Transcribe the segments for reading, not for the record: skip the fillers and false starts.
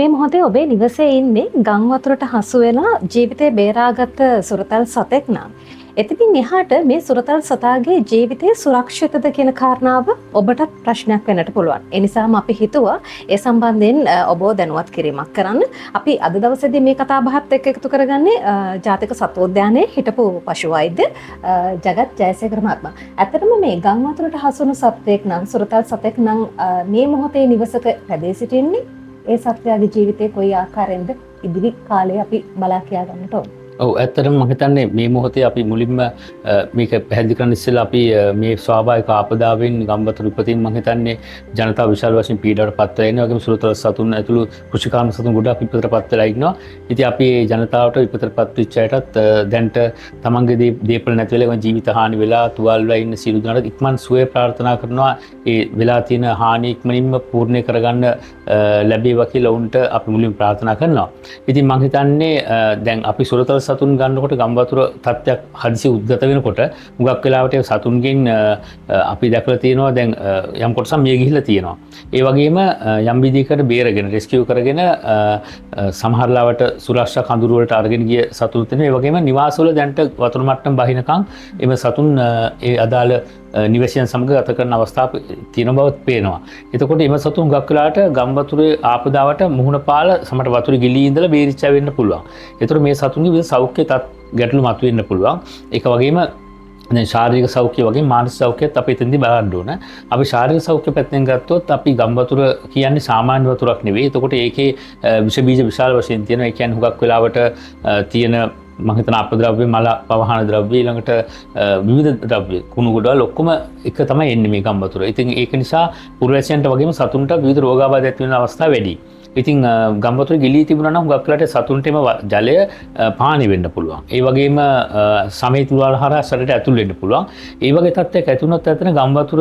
මේ මොහොතේ ඔබේ නිවසේ ඉන්නේ ගම් වතුරට හසු වෙලා ජීවිතේ බේරාගත් සුරතල් සතෙක් නම්, එතනින් එහාට මේ සුරතල් සතාගේ ජීවිතය සුරක්ෂිතද කියන කාරණාව ඔබටත් ප්‍රශ්නයක් වෙන්නට පුළුවන්. ඒ නිසාම අපි හිතුවා ඒ සම්බන්ධයෙන් ඔබව දැනුවත් කිරීමක් කරන්න. අපි අද දවසේදී මේ කතා බහත් එක්ක එකතු කරගන්නේ ජාතික සත්වෝද්‍යානයේ හිටපු පශු වෛද්‍ය ජගත් ජයසේකර මහත්මයා. ඇත්තටම මේ ගම් වතුරට හසු වුණු සත්වයෙක් නම්, සුරතල් සතෙක් නම්, මේ මොහොතේ නිවසක රැඳී සිටින්නේ ඒ සත්වයාගේ ජීවිතය කොයි ආකාරයෙන්ද ඉදිරි කාලේ අපි බලා කියා ගන්නට ඕන? ඔව්, ඇත්තටම මම හිතන්නේ මේ මොහොතේ අපි මුලින්ම මේක පැහැදිලි කරන්න ඉස්සෙල්ලා අපි මේ ස්වාභාවික ආපදාවෙන් ගම් වතුර විපතින් මම හිතන්නේ ජනතාව විශාල වශයෙන් පීඩාවට පත් වෙලා ඉන්නවා. ඒ වගේම සුරතල් සතුන් ඇතුළු කෘෂිකාර්ම සතුන් ගොඩාක් විපතට පත් වෙලා ඉන්නවා. ඉතින් අපි මේ ජනතාවට විපතට පත් වෙච්ච අයටත් දැන්ට තමන්ගේ දේපල නැති වෙලා ජීවිත හානි වෙලා තුවාල වෙලා ඉන්න සියලු දෙනාට ඉක්මන් සුවය ප්‍රාර්ථනා කරනවා. ඒ වෙලා තියෙන හානි ඉක්මනින්ම පූර්ණේ කරගන්න ලැබේවා කියලා ඔවුන්ට අපි මුලින්ම ප්‍රාර්ථනා කරනවා. ඉතින් මං හිතන්නේ දැන් අපි සුරතල් සතුන් ගන්නකොට ගම් වතුර තත්ත්වයක් හදිසි උද්ගත වෙනකොට හුඟක් වෙලාවට ඒ සතුන්ගෙන් අපි දැකලා තියෙනවා දැන් යම් කොටසක් මිය ගිහිල්ලා තියෙනවා. ඒ වගේම යම් විදිහකට බේරගෙන රෙස්කියු කරගෙන සමහර ලාවට සුරක්ෂා කඳුළු වලට අරගෙන ගිය සතුන් තියෙනවා. ඒ වගේම නිවාසවල දැන්ට වතුර මට්ටම් බහිනකම් එම සතුන් ඒ අදාළ නිවැසියන් සමග ගත කරන අවස්ථා තියෙන බවත් පේනවා. එතකොට එම සතුන් හුඟක් වෙලාවට ගම් වතුරේ ආපදාවට මුහුණ පාලා සමහර වතුරේ ගිලී ඉඳලා බේරිච්ච වෙන්න පුළුවන්. ඒතර මේ සතුන්ගේ විවිධ සෞඛ්‍ය ගැටලු මතුවෙන්න පුළුවන්. ඒක වගේම දැන් ශාරීරික සෞඛ්‍ය වගේ මානසික සෞඛ්‍යයත් අපි එතෙන්දී බලන්න ඕන. අපි ශාරීරික සෞඛ්‍ය පැත්තෙන් ගත්තොත් අපි ගම් වතුර කියන්නේ සාමාන්‍ය වතුරක් නෙවෙයි. එතකොට ඒකේ විෂ බීජ විශාල වශයෙන් තියෙනවා. ඒ කියන්නේ හුඟක් වෙලාවට තියෙන මං හිතන අපද්‍රව්‍ය, මල පවහන ද්‍රව්‍ය, ඊළඟට විවිධ ද්‍රව්‍ය, කුණු ගොඩවල් ඔක්කොම එක තමයි එන්නේ මේ ගම් වතුර. ඉතින් ඒක නිසා පුරවැසියන්ට වගේම සතුන්ට විවිධ රෝගාබාධ ඇති වෙන අවස්ථා වැඩි. ඉතින් ගම් වතුර ගිලී තිබුණා නම් හුඟක් වෙලාවට සතුන්ට එම ජලය පානය වෙන්න පුළුවන්. ඒ වගේම සමේ තුවාල හරහා ශරීරයට ඇතුල් වෙන්න පුළුවන්. ඒ වගේ තත්ත්වයක් ඇති වුණොත් ඇත්තටම ගම් වතුර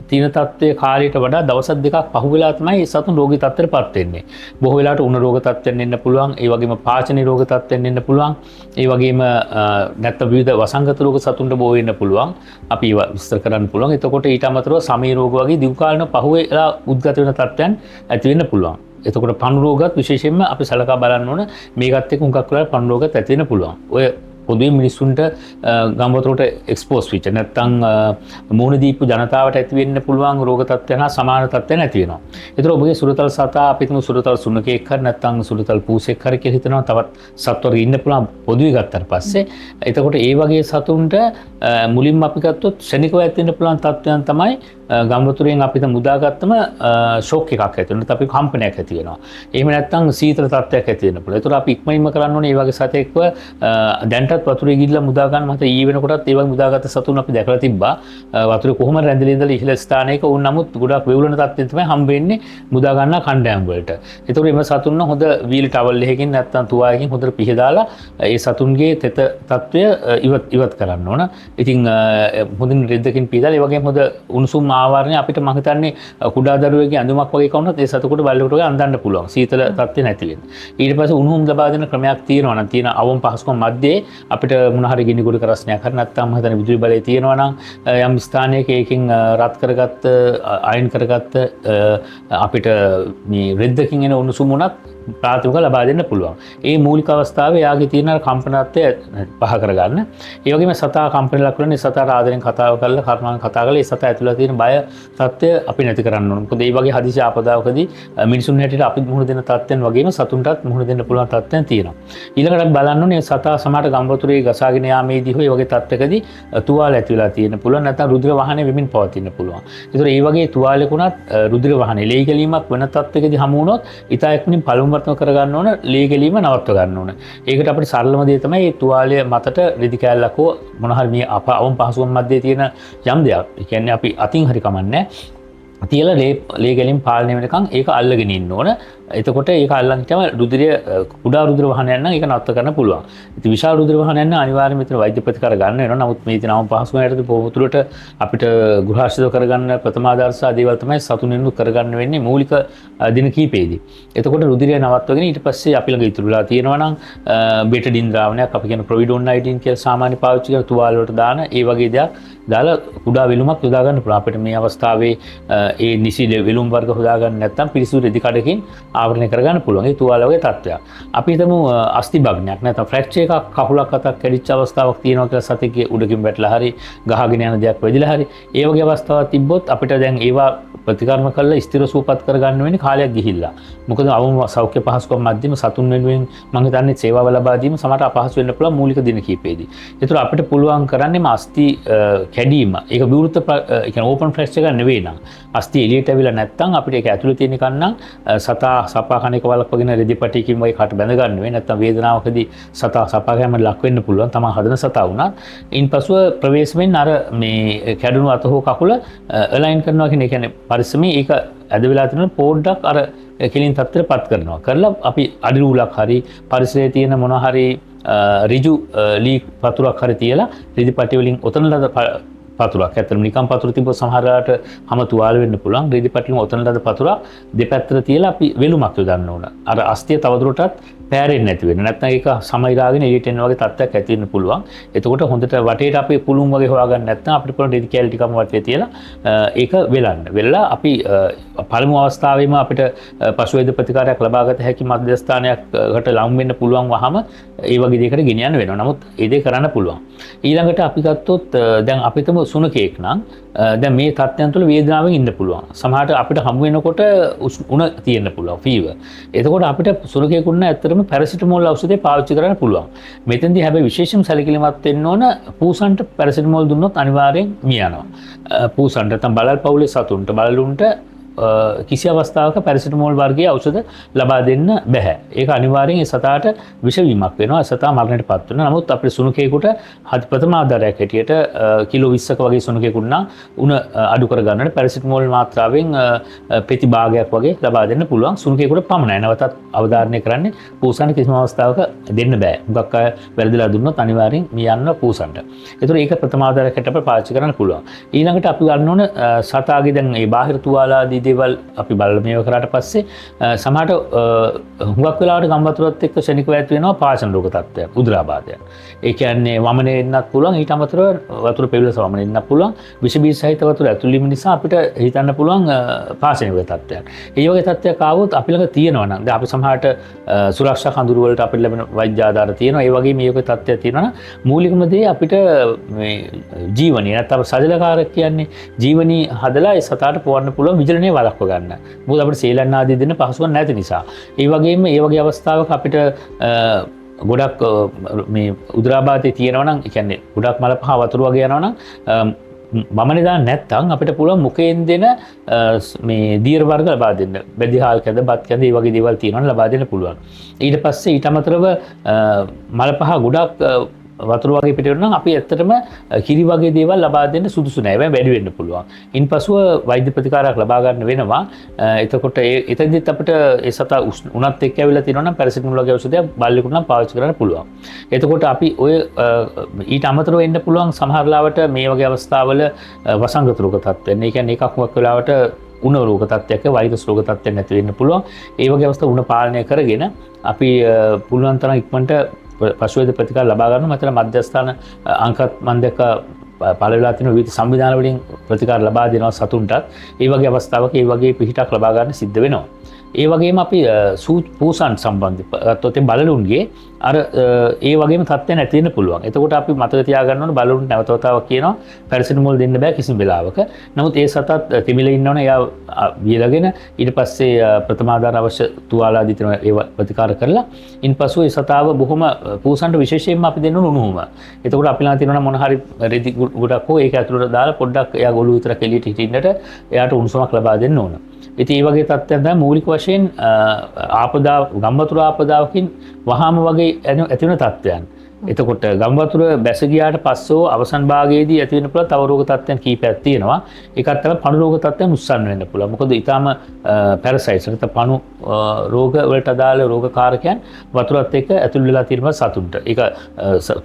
තියෙන තත්ත්වයේ කාලයට වඩා දවස් දෙකක් පහු වෙලා තමයි ඒ සතුන් රෝගී තත්ත්වයට පත් වෙන්නේ. බොහෝ වෙලාවට උණ රෝග තත්ත්වයන් එන්න පුළුවන්. ඒ වගේම පාචන රෝග තත්ත්වයන් එන්න පුළුවන්. ඒ වගේම නැත්නම් විවිධ වසංගත රෝග සතුන්ට බෝ වෙන්න පුළුවන්. අපි ඒවා විස්තර කරන්න පුළුවන්. එතකොට ඊට අමතරව සමේ රෝග වගේ දිගු කාලිනව පහු වෙලා උද්ගත වෙන තත්ත්වයන් ඇති වෙන්න පුළුවන්. එතකොට පණු රෝගත් විශේෂයෙන්ම අපි සලකා බලන්න ඕන. මේකත් එක්ක හුඟක් වෙලාවට පණු රෝගත් ඇති වෙන්න පුළුවන්. ඔය පොදුවේ මිනිස්සුන්ට ගම් වතුරට එක්ස්පෝස් වෙච්ච නැත්නම් මුහුණ දීපු ජනතාවට ඇති වෙන්න පුළුවන් රෝග තත්ත්වයන් හා සමාන තත්ත්වයන් ඇති වෙනවා. ඒතර ඔබගේ සුරතල් සතා අපි හිතමු සුරතල් සුනකෙක් හරි නැත්නම් සුරතල් පූසෙක් හරි කියලා හිතනවා. තවත් සත්වර්ග ඉන්න පුළුවන් පොදුවේ ගත්තට පස්සේ. එතකොට ඒ වගේ සතුන්ට මුලින්ම අපි ගත්තොත් ක්ෂණිකව ඇති වෙන්න පුළුවන් තත්ත්වයන් තමයි ගම් වතුරෙන් අපිට මුදාගත්තම ෂොක් එකක් ඇති වෙනවා. නැත්නම් අපි කම්පනයක් ඇති වෙනවා. එහෙම නැත්නම් සීතල තත්ත්වයක් ඇති වෙන්න පුළුවන්. ඒතර අපි ඉක්මනින්ම කරන්න ඕනේ මේ වගේ සතෙක්ව දැන්ටත් වතුරේ ගිහිල්ලා මුදා ගන්න. මත ඊයේ වෙනකොටත් ඒ වගේ මුදාගත්ත සතුන් අපි දැකලා තිබ්බා. වතුරේ කොහොම රැඳිලා ඉඳලා ඉහළ ස්ථානයක වුන් නමුත් ගොඩක් වෙවුලන තත්ත්වෙන් තමයි හම්බ වෙන්නේ මුදා ගන්නා කණ්ඩායම් වලට. ඒතර එම සතුන් නම් හොඳ වීලි ටවල් එකකින් නැත්නම් තුවායකින් හොඳට පිහදාලා ඒ සතුන්ගේ තෙත තත්ත්වය ඉවත් කරන්න ඕන. ඉතින් හොඳින් රෙද්දකින් පිහදාලා ඒ වගේම හොඳ උණුසුම් ආවරණය අපිට මං හිතන්නේ කුඩා දරුවෙක්ගේ ඇඳුමක් වගේ කවුනොත් ඒ සතෙකුට බල්ලෙකුට වගේ අඳින්න පුළුවන්. සීතල තත්ත්වය නැති වෙන්න. ඊට පස්සේ උණුහුම් ලබා දෙන ක්‍රමයක් තියෙනවා නම් තියෙන අවම පහසුකම් මැද්දේ අපිට මොන හරි ගිනි ගොඩක රස්නයක් හරි නැත්නම් මං හිතන්නේ විදුලි බලය තියෙනවා නම් යම් ස්ථානයක ඒකෙන් රත් කරගත්ත අයන් කරගත්ත අපිට මේ රෙද්දකින් එන උණුසුම උනත් ප්‍රාථමිකව ලබා දෙන්න පුළුවන්. ඒ මූලික අවස්ථාවේ යාගේ තියෙන අර කම්පනත්වය පහ කරගන්න. ඒ වගේම සතා කම්පන ලක් වෙන සතාට ආදරෙන් කතාව කරලා කරුණාවෙන් කතා කරලා ඒ සතා ඇතුළත තියෙන බය තත්ත්වය අපි නැති කරන්න ඕන. මොකද ඒ වගේ හදිසි ආපදාවකදී මිනිසුන් හැටියට අපි මුහුණ දෙන තත්ත්වයන් වගේම සතුන්ටත් මුහුණ දෙන්න පුළුවන් තත්ත්වයන් තියෙනවා. ඊළඟට අපි බලන්න ඕනේ සතා සමහර ගම් වතුරේ ගසාගෙන යාමේදී හෝ ඒ වගේ තත්ත්වකදී තුවාල ඇති වෙලා තියෙන්න පුළුවන්. නැත්නම් රුධිර වහනය වෙමින් පවතින්න පුළුවන්. ඒතර ඒ වගේ තුවාලයක වුණත් රුධිර වහනය ලේ ගැලීමක් වෙන තත්ත්වකදී හමු වුණොත් ඉතා ඉක්මනින් පළමු වර්තන කරගන්න ඕන, ලේ ගැලීම නවත්ව ගන්න ඕන. ඒකට අපිට සරලම දේ තමයි මේ තුවාලය මතට රෙදි කෑල්ලක් හෝ මොන හරි මේ අවම පහසුකම් මැද්දේ තියෙන යම් දෙයක්. ඒ කියන්නේ අපි අතින් හරි කමන්නේ තියලා ලේ ගැලීම පාලනය වෙනකන් ඒක අල්ලගෙන ඉන්න ඕන. එතකොට ඒක අල්ලන් හිටියම රුධිරය කුඩා රුධිර වහනයක් නම් ඒක නවත්ව ගන්න පුළුවන්. ඉතින් විශාල රුධිර වහනයක් නම් අනිවාර්යයෙන්ම මෙතන වෛද්‍ය ප්‍රතිකාර ගන්න වෙනවා. නමුත් මේ තියෙන අවම පහසුකම් යටතේ බොහෝ තුරට අපිට ගෘහාශ්‍රිතව කරගන්න ප්‍රථමාදර්ශ දේවල් තමයි සතුන් වෙනුවෙන් කරගන්න වෙන්නේ මූලික දින කිහිපෙදී. එතකොට රුධිරය නවත්වගෙන ඊට පස්සේ අපි ළඟ ඉතුරු වෙලා තියෙනවා නම් බෙටඩින් ද්‍රාවණයක් අපි කියන ප්‍රොවිඩෝන් අයඩින් කියලා සාමාන්‍ය පාවිච්චි කරන තුවාල වලට දාන ඒ වගේ දෙයක් දාලා කුඩා වෙලුමක් යොදා ගන්න පුළුවන්. අපිට මේ අවස්ථාවේ ඒ නිසි වෙලුම් වර්ග හොදා ගන්න නැත්නම් පිරිසිදු රෙදි කඩකින් ආවරණය කරගන්න පුළුවන්. ඒ තුවාල වගේ තත්ත්වයක්. අපි හිතමු අස්ථි භග්නයක් නැත්නම් ෆ්‍රැක්චර් එකක්, කකුලක් අතක් කැඩිච්ච අවස්ථාවක් තියෙනවා කියලා සතෙක්ගේ උඩකින් වැටලා හරි ගහගෙන යන දෙයක් වැදිලා හරි ඒ වගේ අවස්ථාවක් තිබ්බොත් අපිට දැන් ඒවා ප්‍රතිකර්ම කරලා ස්ථිර සුවපත් කරගන්න වෙන්නේ කාලයක් ගිහිල්ලා. මොකද අවම සෞඛ්‍ය පහසුකම් මැදින්ම සතුන් වෙනුවෙන් මං හිතන්නේ සේවාව ලබා දීම සමහරට අපහසු වෙන්න පුළුවන් මූලික දින කිහිපෙදී. ඒතර අපිට පුළුවන් කරන්නේ මේ අස්ථි කැඩීම. ඒක විවෘත, ඒ කියන්නේ ඕපන් ෆ්‍රැක්චර් එකක් නෙවෙයි නම්, අස්ථි එළියට ඇවිල්ලා නැත්තම් අපිට ඒක ඇතුලේ තියෙන එකක් නම් සතා සපා කන එක වළක්වගෙන රෙදි පටියකින් වගේ කට බැඳ ගන්න වෙයි. නැත්තම් වේදනාවකදී සතා සපා කෑමට ලක් වෙන්න පුළුවන්. තමන් හදන සතා වුණත්. ඉන්පසුව ප්‍රවේශමෙන් අර මේ කැඩුණු අත හෝ කකුල අලයින් කරනවා කියන, ඒ කියන්නේ පරිස්සමෙන් ඒක ඇද වෙලා තියෙන පොඩ්ඩක් අර කෙලින් තත්ත්වයට පත් කරනවා. කරලා අපි අඩි රූලක් හරි පරිසරයේ තියෙන මොන හරි ඍජු ලී පතුරක් හරි තියලා රෙදි පටි වලින් ඔතන ලද පතුරක්, ඇත්තටම නිකන් පතුර තිබ්බොත් සමහර වෙලාවට හැම තුවාල වෙන්න පුළුවන්. රෙදි පටි වලින් ඔතන ලද පතුරක් දෙපැත්තට තියලා අපි වෙලුමක් යොදන්න ඕන. අර අස්තිය තවදුරටත් පෑරෙන්නේ නැති වෙන්න. නැත්නම් ඒක සමයිරාගෙන එළියට එන වගේ තත්ත්වයක් ඇති වෙන්න පුළුවන්. එතකොට හොඳට වටේට අපි පුළුන් වගේ හොයාගන්න නැත්නම් අපිට පුළුවන් රෙදි කෑලි ටිකම වටේ තියලා ඒක වෙලන්න. වෙලලා අපි පළමු අවස්ථාවේම අපිට පශු වෛද්‍ය ප්‍රතිකාරයක් ලබාගත හැකි මධ්‍යස්ථානයකට ලං වෙන්න පුළුවන් වහම ඒ වගේ දෙයකට ගෙනියන්න වෙනවා. නමුත් ඒ දේ කරන්න පුළුවන්. ඊළඟට අපි ගත්තොත් දැන් අපි හිතමු සුනකයෙක් නම් දැන් මේ තත්ත්වයන් තුළ වේදනාවෙන් ඉන්න පුළුවන්. සමහරට අපිට හමු වෙනකොට උණ තියෙන්න පුළුවන්, ෆීවර්. එතකොට අපිට සුනකයෙකුට නම් ඇත්තටම පැරසිටමෝල් ඖෂධය පාවිච්චි කරන්න පුළුවන්. මෙතෙන්දී හැබැයි විශේෂම සැලකිලිමත් වෙන්න ඕන, පූසන්ට පැරසිටමෝල් දුන්නොත් අනිවාර්යෙන් මිය යනවා. පූසන්ට නැත්නම් බලල් පවුලේ සතුන්ට, බලලුන්ට කිසි අවස්ථාවක පැරසිටමෝල් වර්ගයේ ඖෂධ ලබා දෙන්න බැහැ. ඒක අනිවාර්යෙන් ඒ සතාට විෂවීමක් වෙනවා. ඒ සතා මරණයට පත් වෙනවා. නමුත් අපිට සුනඛයෙකුට ප්‍රථම ආධාරයක් හැටියට කිලෝ 20ක වගේ සුනඛයෙකුට නම් උණ අඩු කරගන්නට පැරසිටමෝල් මාත්‍රාවෙන් පෙති භාගයක් වගේ ලබා දෙන්න පුළුවන් සුනඛයෙකුට පමණයි. නැවතත් අවධාරණය කරන්නේ පූසන්ට කිසිම අවස්ථාවක දෙන්න බෑ. හුඟක් අය වැරදිලා දුන්නොත් අනිවාර්යෙන් මිය යනවා පූසන්ට. ඒතර ඒක ප්‍රථම ආධාරයක් හැටියට අපිට පාවිච්චි කරන්න පුළුවන්. ඊළඟට අපි ගන්න ඕන සතාගේ දැන් මේ බාහිර තුවාල ආදී දේවල් අපි බලලා මේව කරාට පස්සේ සමහරට හුඟක් වෙලාවට ගම් වතුරත් එක්ක ක්ෂණිකව ඇති වෙනවා පාචන රෝග තත්ත්වයක්, උදරාබාධයක්. ඒ කියන්නේ වමනේ එන්නත් පුළුවන්, ඊට අමතරව වතුර පෙවිලා වමනේ එන්නත් පුළුවන්. විෂ බීජ සහිත වතුර ඇතුල් වීම නිසා අපිට හිතන්න පුළුවන් පාචන රෝග තත්ත්වයක්. ඒ වගේ තත්ත්වයක් ආවොත් අපි ළඟ තියෙනවා නම් දැන් අපි සමහරට සුරක්ෂා කඳුළු වලට අපිට ලැබෙන වෛද්‍ය ආධාර තියෙනවා. ඒ වගේ මේ වගේ තත්ත්වයක් තියෙනවා නම් මූලිකම දේ අපිට මේ ජීවනී නැත්නම් සජලකාරක කියන්නේ ජීවනී හදලා ඒ සතාට පොවන්න පුළුවන් විජලනය වළක්ව ගන්න. මොකද අපිට සේලන් ආදී දෙන්න පහසුවක් නැති නිසා. ඒ වගේම ඒ වගේ අවස්ථාවක අපිට ගොඩක් මේ උදරාබාධය තියෙනවා නම්, ඒ කියන්නේ ගොඩක් මල පහ වතුර වගේ යනවා නම්, වමනේ දාන්න නැත්නම් අපිට පුළුවන් මුඛයෙන් දෙන මේ දියර වර්ග ලබා දෙන්න. බැදිහාල් කැඳ, බත් කැඳ, ඒ වගේ දේවල් තියෙනවා නම් ලබා දෙන්න පුළුවන්. ඊට පස්සේ ඊට අමතරව මල පහ ගොඩක් වතුර වගේ පිට වෙනවා නම් අපි ඇත්තටම කිරි වගේ දේවල් ලබා දෙන්න සුදුසු නෑ. ඒවා වැඩි වෙන්න පුළුවන්. ඉන්පසුව වෛද්‍ය ප්‍රතිකාරයක් ලබා ගන්න වෙනවා. එතකොට එතෙන්දිත් අපිට ඒ සතා උණත් එක්ක ඇවිල්ලා තියෙනවා නම් පැරසිටමෝල් වගේ ඖෂධයක් බල්ලෙකුට නම් පාවිච්චි කරන්න පුළුවන්. එතකොට අපි ඔය ඊට අමතරව එන්න පුළුවන් සමහර ලාවට මේ වගේ අවස්ථාවල වසංගත රෝග තත්ත්වයන්. ඒ කියන්නේ එකක් මොකක් වෙලාවට උණ රෝග තත්ත්වයක්, වෛරස් රෝග තත්ත්වයක් නැති වෙන්න පුළුවන්. ඒ වගේ අවස්ථා උණ පාලනය කරගෙන අපි පුළුවන් තරම් ඉක්මනට පශු වෛද්‍ය ප්‍රතිකාර ලබා ගන්නවා. මතන මධ්‍යස්ථාන අංකත් මම දැක්ක පළ වෙලා තියෙන විවිධ සංවිධාන වලින් ප්‍රතිකාර ලබා දෙනවා සතුන්ටත්. ඒ වගේ අවස්ථාවක ඒ වගේ පිහිටක් ලබා ගන්න සිද්ධ වෙනවා. ඒ වගේම අපි පූසන් සම්බන්ධ ගත්තොත් ඒ බලලුන්ගේ අර ඒ වගේම තත්ත්වයන් ඇති වෙන්න පුළුවන්. එතකොට අපි මතක තියාගන්න ඕන බලලුන්ට නැවත වතාවක් කියනවා පැරසිටමෝල් දෙන්න බෑ කිසිම වෙලාවක. නමුත් ඒ සතත් තිමිලා ඉන්නවනේ එයා වියලගෙන ඊට පස්සේ ප්‍රථමාධාර අවශ්‍ය තුවාල ආදී තියෙනවා ඒවා ප්‍රතිකාර කරලා ඉන්පසු ඒ සතාව බොහොම පූසන්ට විශේෂයෙන්ම අපි දෙන්න ඕන උණුහුම. එතකොට අපි ළඟ තියෙනවා නම් මොන හරි රෙදි ගොඩක් හෝ ඒක ඇතුළට දාලා පොඩ්ඩක් එයා ගොළු විතරක් එළියට හිටින්නට එයාට උණුසුමක් ලබා දෙන්න ඕන. ඉතින් ඒ වගේ තත්ත්වයන් තමයි මූලික වශයෙන් ආපදා ගම් වතුර ආපදාවකින් වහාම වගේ ඇති වෙන තත්ත්වයන්. එතකොට ගම් වතුර බැස ගියාට පස්සෝ අවසන් භාගයේදී ඇති වෙන්න පුළුවන් තව රෝග තත්ත්වයන් කීපයක් තියෙනවා. එකක් තමයි පණු රෝග තත්ත්වයන් උස්සන්න වෙන්න පුළුවන්. මොකද ඊටාම පැරසයිට්ස් නැත්නම් පණු රෝග වලට අදාළ රෝගකාරකයන් වතුරත් එක්ක ඇතුල් වෙලා තියෙනවා සතුන්ට. ඒක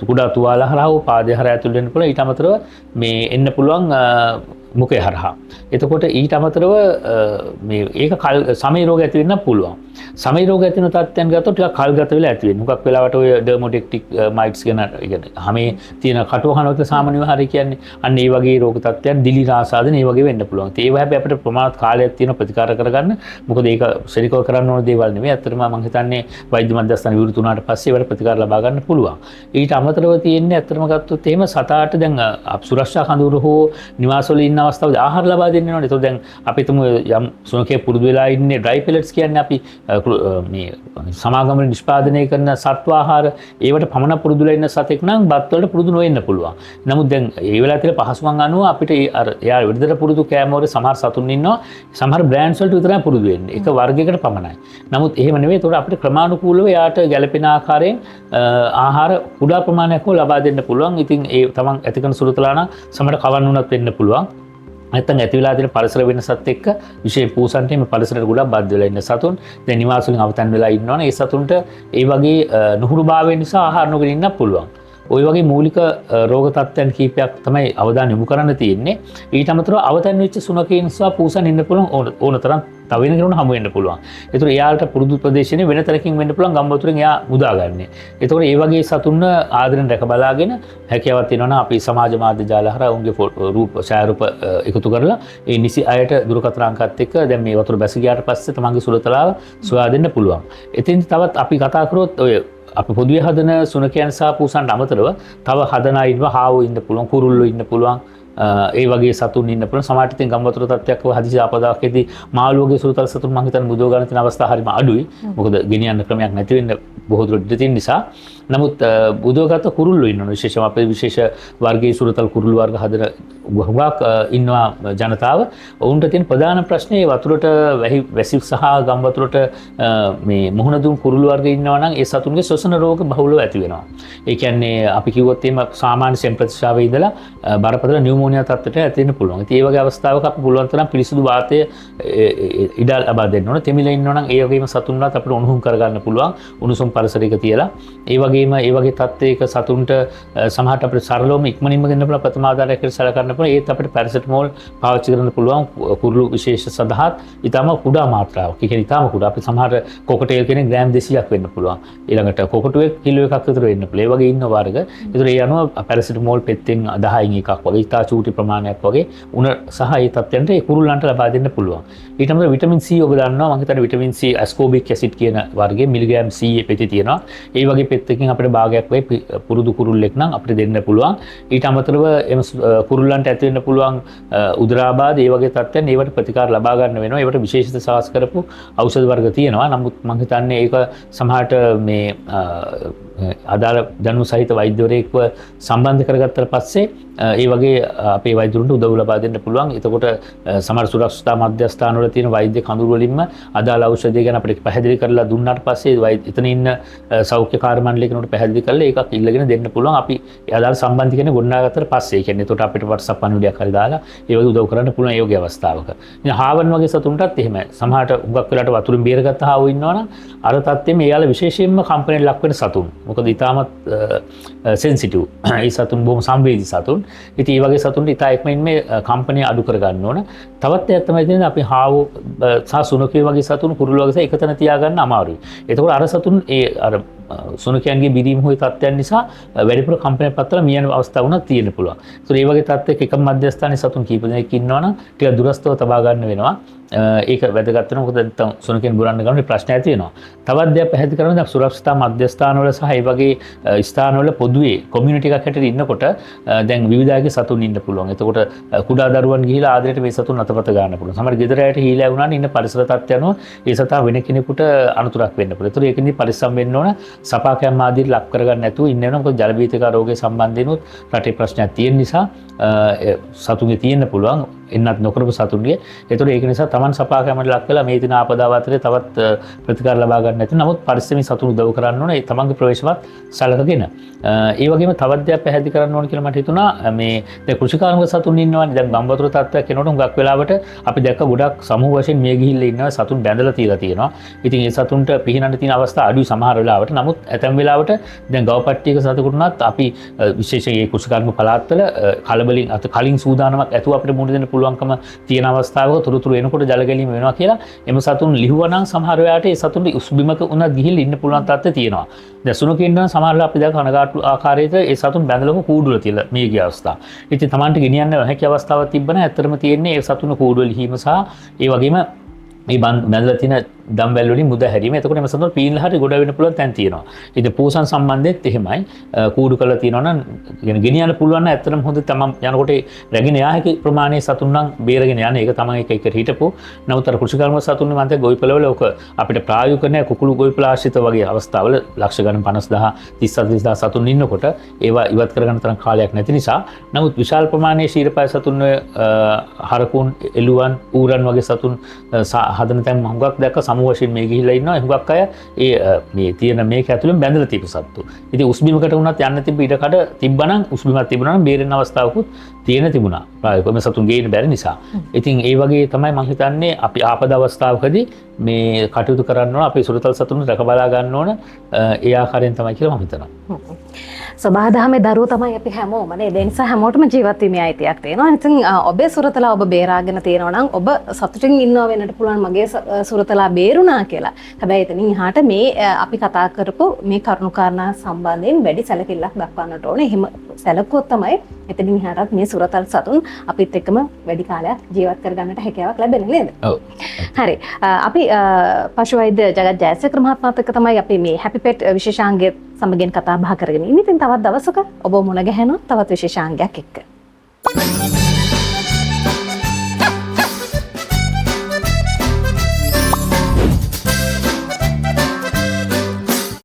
කුඩා තුවාල හරහා හෝ පාදය හරහා ඇතුල් වෙන්න පුළුවන්. ඊට අමතරව මේ එන්න පුළුවන් මුඛය හරහා. එතකොට ඊට අමතරව මේ ඒක සමේ රෝග ඇති වෙන්න පුළුවන්. සමේ රෝග ඇති වෙන තත්ත්වයන් ගත්තොත් ටිකක් කල්ගත වෙලා ඇති වෙන්නේ. හුඟක් වෙලාවට ඔය ඩර්මොඩෙක්ටික් මයිට්ස් ගැන, ඒ කියන්නේ හැමේ තියෙන කටුව කනවා කියලා සාමාන්‍යව හරි කියන්නේ. අන්න ඒ වගේ රෝග තත්ත්වයන් දිලි ආසාදන ඒ වගේ වෙන්න පුළුවන්. ඉතින් ඒවා හැබැයි අපිට ප්‍රමාණවත් කාලයක් තියෙන ප්‍රතිකාර කරගන්න. මොකද ඒක ශරීරව කරන්න ඕන දේවල් නෙමෙයි. ඇත්තටම මම හිතන්නේ වෛද්‍ය මධ්‍යස්ථාන විවෘත වුණාට පස්සේ ඒවට ප්‍රතිකාර ලබා ගන්න පුළුවන්. ඊට අමතරව තියෙන්නේ ඇත්තටම ගත්තොත් එහෙම සතාට දැන් සුරක්ෂා කඳවුරු හෝ නිවාසවල ඉන්න අවස්ථාවේදී ආහාර ලබා දෙන්න ඕනේ. ඒතකොට දැන් අපි හිතමු යම් සුනඛයෙක් පුරුදු වෙලා ඉන්නේ ඩ්‍රයි පෙලට්ස් කියන්නේ අපි මේ සමාගම් වලින් නිෂ්පාදනය කරන සත්ව ආහාර ඒවට පමණ පුරුදු වෙලා ඉන්න සතෙක් නම් බත් වලට පුරුදු නොවෙන්න පුළුවන්. නමුත් දැන් ඒ වෙලාවේ තියෙන පහසුකම් අනුව අපිට ඒ අර එයා වෙනදට පුරුදු කෑම වල සමහර සතුන් ඉන්නවා සමහර බ්‍රෑන්ඩ්ස් වලට විතරයි පුරුදු වෙන්නේ. එක වර්ගයකට පමණයි. නමුත් එහෙම නෙවෙයි. ඒතකොට අපිට ක්‍රමානුකූලව එයාට ගැළපෙන ආකාරයෙන් ආහාර කුඩා ප්‍රමාණයක් හෝ ලබා දෙන්න පුළුවන්. ඉතින් ඒ තමන් ඇති කරන සුරතලා නම් සමහර කවන්න උනත් වෙන්න පුළුවන්. නැත්තම් ඇති වෙලා තියෙන පරිසර වෙනසත් එක්ක විශේෂ පූසන්ට මේ පරිසරයට ගොඩක් බද්ධ වෙලා ඉන්න සතුන් දැන් නිවාස වලින් අවතන් වෙලා ඉන්නවනේ ඒ සතුන්ට ඒ වගේ නුහුරුභාවය නිසා ආහාර නොගෙන ඉන්නත් පුළුවන්. ඔය වගේ මූලික රෝග තත්ත්වයන් කීපයක් තමයි අවධානය යොමු කරන්න තියෙන්නේ. ඊට අමතරව අවතන් වෙච්ච සුනඛයින් සහ පූසන් ඉන්න පුළුවන් ඕන තරම් තව වෙන කෙනෙකුට හමු වෙන්න පුළුවන්. ඒතර එයාලට පුරුදු ප්‍රදේශයේ වෙන තැනකින් වෙන්න පුළුවන් ගම් වතුරෙන් එයා මුදාගන්නේ. ඒතකොට ඒ වගේ සතුන්ව ආදරෙන් රැක බලාගෙන හැකියාවක් තියෙනවා නම් අපි සමාජ මාධ්‍ය ජාල හරහා ඔවුන්ගේ රූප ඡායාරූප එකතු කරලා ඒ නිසි අයට දුරකථන අංකත් එක්ක දැන් මේ වතුර බැස ගියාට පස්සේ තමන්ගේ සුරතලාව සොයා දෙන්න පුළුවන්. එතෙන්දි තවත් අපි කතා කරොත් ඔය අපි පොදුවේ හදන සුනඛයන් සහ පූසන්ට අමතරව තව හදන අය ඉන්නවා, හාවෝ ඉන්න පුළුවන්, කුරුල්ලෝ ඉන්න පුළුවන්, ඒ වගේ සතුන් ඉන්න පුළුවන්. සමහරට ඉතින් ගම් වතුර තත්ත්වයක් වගේ හදිසි ආපදාවක් එද්දී මාළුවගේ සුරතල් සතුන් මං හිතන්නේ මුදව ගන්න තියෙන අවස්ථා හරිම අඩුයි. මොකද ගෙනියන්න ක්‍රමයක් නැති වෙන්න බොහෝ දුරට ඉඩ තියෙන නිසා. නමුත් මුදවගත්ත කුරුල්ලෝ ඉන්නවා. විශේෂයෙන්ම අපේ විශේෂ වර්ගයේ සුරතල් කුරුල්ලු වර්ග හදන හුඟක් ඉන්නවා ජනතාව. ඔවුන්ට තියෙන ප්‍රධාන ප්‍රශ්නේ වතුරට වැසි සහ ගම් වතුරට මේ මුහුණ දුන් කුරුළු වර්ග ඉන්නවා නම් ඒ සතුන්ගේ ශ්වසන රෝග බහුලව ඇති වෙනවා. ඒ කියන්නේ අපි කිව්වොත් එහෙම සාමාන්‍ය සෙම් ප්‍රතිශාවයේ ඉඳලා බරපතල නියුමෝනියා තත්ත්වයට ඇති වෙන්න පුළුවන්. ඉතින් ඒ වගේ අවස්ථාවක අපි පුළුවන් තරම් පිරිසිදු වාතය ඉඩ ලබා දෙන්න ඕන. තෙමිලා ඉන්නවා නම් ඒ වගේම සතුන්වත් අපිට උණුහුම් කරගන්න පුළුවන්. උණුසුම් පරිසරයක තියලා. ඒ වගේම ඒ වගේ තත්ත්වයක සතුන්ට සමහරට අපිට සරලවම ඉක්මනින්ම ගෙන්න පුළුවන් ප්‍රථම ආධාරයක් කියලා සැලකන්න පුළුවන්. ඒත් අපිට පැරසිටමෝල් පාවිච්චි කරන්න පුළුවන් කුරුළු විශේෂ සඳහාත් ඉතාම කුඩා මාත්‍රාවක්. ඒ කියන්නේ ඉතාම කුඩා. අපි සමහර කොකටේල් කෙනෙක් ග්‍රෑම් 200ක් වෙන්න පුළුවන්. ඊළඟට කොකටුවෙක් කිලෝ එකක් විතර වෙන්න පුළුවන්. ඒ වගේ ඉන්න වර්ග. ඒතර ඒ අනුව පැරසිටමෝල් පෙත්තෙන් 10න් එකක් වගේ ඉතා චූටි ප්‍රමාණයක් වගේ උණ සහ ඒ තත්ත්වයන්ට ඒ කුරුල්ලන්ට ලබා දෙන්න පුළුවන්. ඊට අමතරව විටමින් C ඔබ දන්නවා මං හිතන්නේ විටමින් C ඇස්කෝබික් ඇසිඩ් කියන වර්ගයේ මිලිග්‍රෑම් C පෙති තියෙනවා. ඒ වගේ පෙත්තකින් අපිට භාගයක් වගේ පුරුදු කුරුල්ලෙක් නම් අපිට දෙන්න පුළුවන්. ඊට අමතරව එම කුරුල්ලන්ට ඇති වෙන්න පුළුවන් උදරාබාධ ඒ වගේ තත්ත්වයන් ඒවට ප්‍රතිකාර ලබා ගන්න වෙනවා. ඒවට විශේෂිත සාස් කරපු ඖෂධ වර්ග තියෙනවා. නමුත් මං හිතන්නේ ඒක සමහරට මේ අදාළ දැනුම සහිත වෛද්‍යවරයෙක්ව සම්බන්ධ කරගත්තට පස්සේ ඒ වගේ අපේ වෛද්‍යවරුන්ට උදව් ලබා දෙන්න පුළුවන්. එතකොට සමහර සුරක්ෂිතා මධ්‍යස්ථානවල තියෙන වෛද්‍ය කඳවුරු වලින්ම අදාළ ඖෂධය ගැන අපිට පැහැදිලි කරලා දුන්නාට පස්සේ එතන ඉන්න සෞඛ්‍ය කාර්ය මණ්ඩලය කෙනෙකුට පැහැදිලි කරලා ඒකක් ඉල්ලගෙන දෙන්න පුළුවන්. අපි ඒ අදාළ සම්බන්ධ කෙනෙක් ගොඩනගාගත්තට පස්සේ, ඒ කියන්නේ එතකොට අපිට WhatsApp පණිවිඩයක් හරි දාලා ඒ වගේ උදව් කරන්න පුළුවන් ඒ වගේ අවස්ථාවක. ඉතින් හාවන් වගේ සතුන්ටත් එහෙමයි. සමහරට හුඟක් වෙලාවට වතුරින් බේරගත්ත හාවෝ ඉන්නවනම් අර තත්ත්වෙම එයාලා විශේෂයෙන්ම කම්පනයට ලක් වෙන සතුන්. මොකද ඉතාමත් සෙන්සිටිව්. ඒ සතුන් බොහොම සංවේදී සතුන්. ඉතින් ඒ වගේ සතුන්ට ඉතා ඉක්මනින් මේ කම්පනය අඩු කරගන්න ඕන. තවත් දෙයක් තමයි තියෙන්නේ අපි හාවෝ සහ සුනඛයෝ වගේ සතුන් කුරුල්ලෝ වගේ එක තැන තියාගන්න අමාරුයි. එතකොට අර සතුන් ඒ අර සුනඛයන්ගේ බිරීම හෝ තත්ත්වයන් නිසා වැඩිපුර කම්පනයක් පත් වෙලා මිය යන අවස්ථා වුණත් තියෙන්න පුළුවන්. ඒතකොට ඒ වගේ තත්ත්වයක එකම මධ්‍යස්ථානයේ සතුන් කීප දෙනෙක් ඉන්නවා නම් ටිකක් දුරස්තව තබා ගන්න වෙනවා. ඒක වැදගත් වෙනවා. මොකද නැත්තම් සුනඛයන් බුරන්න ගමන් ප්‍රශ්න ඇති වෙනවා. තවත් දෙයක් පැහැදිලි කරන්න දැන් සුරක්ෂිතා මධ්‍යස්ථානවල සහ ඒ වගේ ස්ථානවල පොදුවේ කොමියුනිටි එකක් හැටියට ඉන්නකොට දැන් විවිධ අයගේ සතුන් ඉන්න පුළුවන්. එතකොට කුඩා දරුවන් ගිහිලා ආදරයට මේ සතුන් අතපත ගන්න පුළුවන්. සමහර ගෙදර අයට හීලෑ වුණාම ඉන්න පරිසර තත්ත්වය අනුව ඒ සතා වෙන කෙනෙකුට අනතුරක් වෙන්න පුළුවන්. ඒතකොට ඒකෙන්දී පරිස්සම් වෙන්න ඕන. සපාකයන් ආදී ලක් කරගන්න නැතුව ඉන්න වෙනවා. මොකද ජල බීජිකා රෝගය සම්බන්ධයෙන්ුත් රටේ ප්‍රශ්නයක් තියෙන නිසා සතුන්ගේ තියෙන්න පුළුවන් එන්නත් නොකරපු සතුන්ගේ. ඒතකොට ඒක නිසා Taman සපාකයන්ට ලක් වෙලා මේ දින ආපදාව අතරේ තවත් ප්‍රතිකාර ලබා ගන්න නැති. නමුත් පරිස්සමෙන් සතුන් උදව් කරන්න ඕන. ඒ තමන්ගේ ප්‍රවේශමත් සලකගෙන. ඒ වගේම තවත් දෙයක් පැහැදිලි කරන්න ඕන කියලා මට හිතුණා. මේ දැන් කෘෂිකාර්මික සතුන් ඉන්නවනේ. දැන් ගම් වතුර තත්ත්වයක් එනකොට හුඟක් වෙලාවට අපි දැක්ක ගොඩක් සමූහ වශයෙන් මිය ගිහිල්ලා ඉන්නවා. සතුන් බැඳලා තියලා තියෙනවා. ඉතින් ඒ සතුන්ට පිහිනන්න තියෙන අවස්ථා අඩුයි සමහර වෙලාවට. නමුත් නමුත් ඇතැම් වෙලාවට දැන් ගවපට්ටියක සතෙකුට උනත් අපි විශේෂයෙන් ඒ කෘෂිකර්ම පළාත්වල කලබලින් අත කලින් සූදානමක් ඇතුව අපිට මුහුණ දෙන්න පුළුවන්කම තියෙන අවස්ථාවක තොරතුරු එනකොට ජල ගැලීම වෙනවා කියලා එම සතුන් ලිහුවා නම් සමහර වෙලාවට ඒ සතුන්ට උස් බිමක උනත් ගිහිල්ලා ඉන්න පුළුවන් තත්ත්වය තියෙනවා. දැන් සුනඛයින් නම් සමහර වෙලාවට අපි දැන් කනගාටු ආකාරයට ඒ සතුන් බැඳලම කූඩුවල තියලා මිය ගිය අවස්ථා. ඉතින් තමන්ට ගෙනියන්න හැකි අවස්ථාවක් තිබ්බන ඇත්තටම තියෙන්නේ ඒ සතුන් කූඩුවල ලිහීම සහ ඒ වගේම මේ බැඳලා තියෙන දම් වැල් වලින් මුද හැරීම. එතකොට එම සතුන් පීනලා හරි ගොඩ වෙන්න පුළුවන් තැන් තියෙනවා. ඉතින් පූසන් සම්බන්ධෙත් එහෙමයි. කූඩු කරලා තියෙනවා නම් ගෙනියන්න පුළුවන් නම් ඇත්තටම හොඳ තමන් යනකොට රැගෙන යා හැකි ප්‍රමාණයේ සතුන් නම් බේරගෙන යන ඒක තමයි එක එක හිටපු. නමුත් අර කෘෂිකර්ම සතුන් මම හිතන්නේ ගොවිපළවල ඔක අපිට ප්‍රායෝගික නෑ. කුකුළු ගොවිපළ ආශ්‍රිත වගේ අවස්ථාවල ලක්ෂ ගණන් 50,000 30,000 සතුන් ඉන්නකොට ඒවා ඉවත් කරගන්න තරම් කාලයක් නැති නිසා. නමුත් විශාල ප්‍රමාණයේ ක්ෂීරපාය සතුන් ඔය හරකුන්, එළුවන්, ඌරන් වගේ සතුන් හදන තැන් හුඟක් දැක්ක සමූහ වශයෙන් මේ ගිහිල්ලා ඉන්නවා. හුඟක් අය ඒ මේ තියෙන මේක ඇතුළෙන් බැඳලා තිබු සත්තු. ඉතින් උස් බිමකට වුණත් යන්න තිබ්බ ඉඩකඩ තිබ්බනම් උස් බිමක් තිබුණා නම් බේරෙන අවස්ථාවකුත් තියෙන තිබුණා. ප්‍රායෝගිකව මේ සතුන් ගේන්න බැරි නිසා. ඉතින් ඒ වගේ තමයි මං හිතන්නේ අපි ආපද අවස්ථාවකදී මේ කටයුතු කරන්න ඕන, අපේ සුරතල් සතුන් රැක බලා ගන්න ඕන, ඒ ආකාරයෙන් තමයි කියලා මම හිතනවා. සබහාදහමේ දරුවෝ තමයි අපි හැමෝම නේද? ඒ නිසා හැමෝටම ජීවත් වීමේ අයිතියක් තියෙනවා. ඉතින් ඔබේ සුරතලා ඔබ බේරාගෙන තියෙනවා නම් ඔබ සතුටින් ඉන්නවා වෙන්නට පුළුවන් මගේ සුරතලා බේරුණා කියලා. හැබැයි එතනින් එහාට මේ අපි කතා කරපු මේ කරුණු කාරණා සම්බන්ධයෙන් වැඩි සැලකිල්ලක් දක්වන්නට ඕනේ. එහෙම සැලකුවොත් තමයි එතනින් එහාටත් මේ සුරතල් සතුන් අපිත් එක්කම වැඩි කාලයක් ජීවත් කරගන්නට හැකියාවක් ලැබෙන්නේ නේද? ඔව්. හරි. අපි පශු වෛද්‍ය ජගත් ජයසේකර මහත්මයාත් එක්ක තමයි අපි මේ හැපි පෙට් විශේෂාංගය සමගින් කතා බහ කරගෙන ඉන්නේ. ඉතින් තවත් දවසක ඔබ මුණ ගැහෙනවා තවත් විශේෂාංගයක් එක්ක.